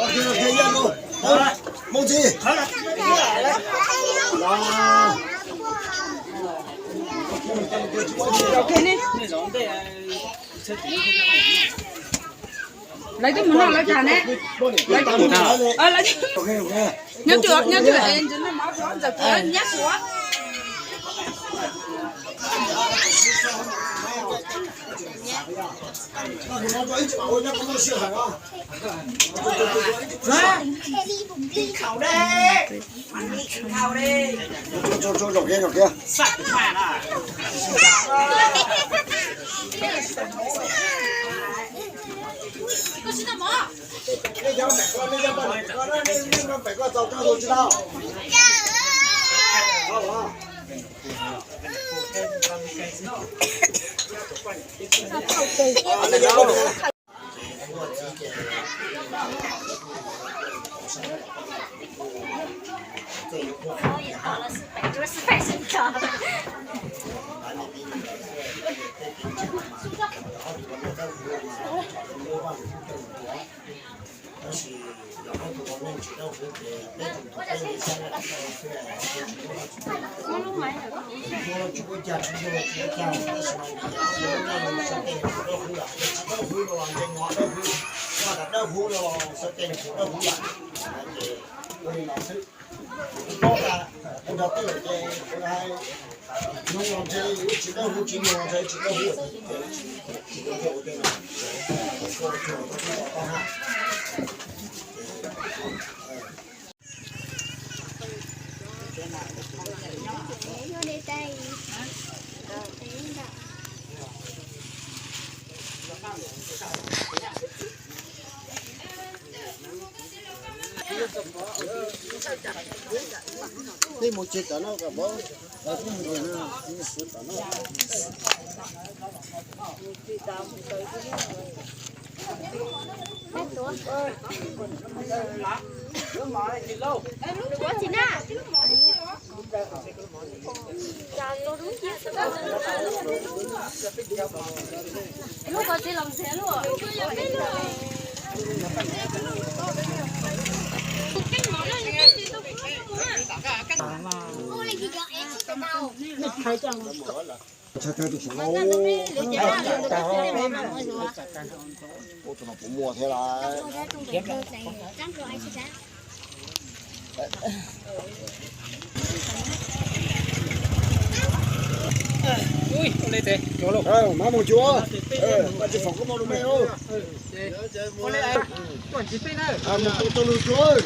Lawv twb mus noj lawv tag ne. Nyob twj, nyob twj, ntawm no mov ntxawm nyob suav. Tab sis los muab tus ua neej tsis dawb huv ces peb tus tus peb li xyab tsis dawb huv xwb, tsis muaj tsis muaj tsis ua cas, tsis muaj tsis ua cas, tab sis mas yam qhov muaj neej los sawv tej nws tsis dawb huv lawm, yog tsis dawb huv los ntshe nws ho dawb huv, yog tas dawb huv los sawv tej nws tsis dawb huv lawm. Ces ua li no xwb. Kuv paub tas kuv nrog twj lawm ces kuv hais, nug los ntshe tsis dawb huv, tsis nug los ntshe tsis dawb huv, tsis ua tej no, tsis ua tej no tau hab. Nej mus tsev tom no kom pab, Ua tus no puas muaj thiab lawm. Mab mus cuab, koj tsis foom koj mus rau mej lauj. Mus tus tau lug cuab.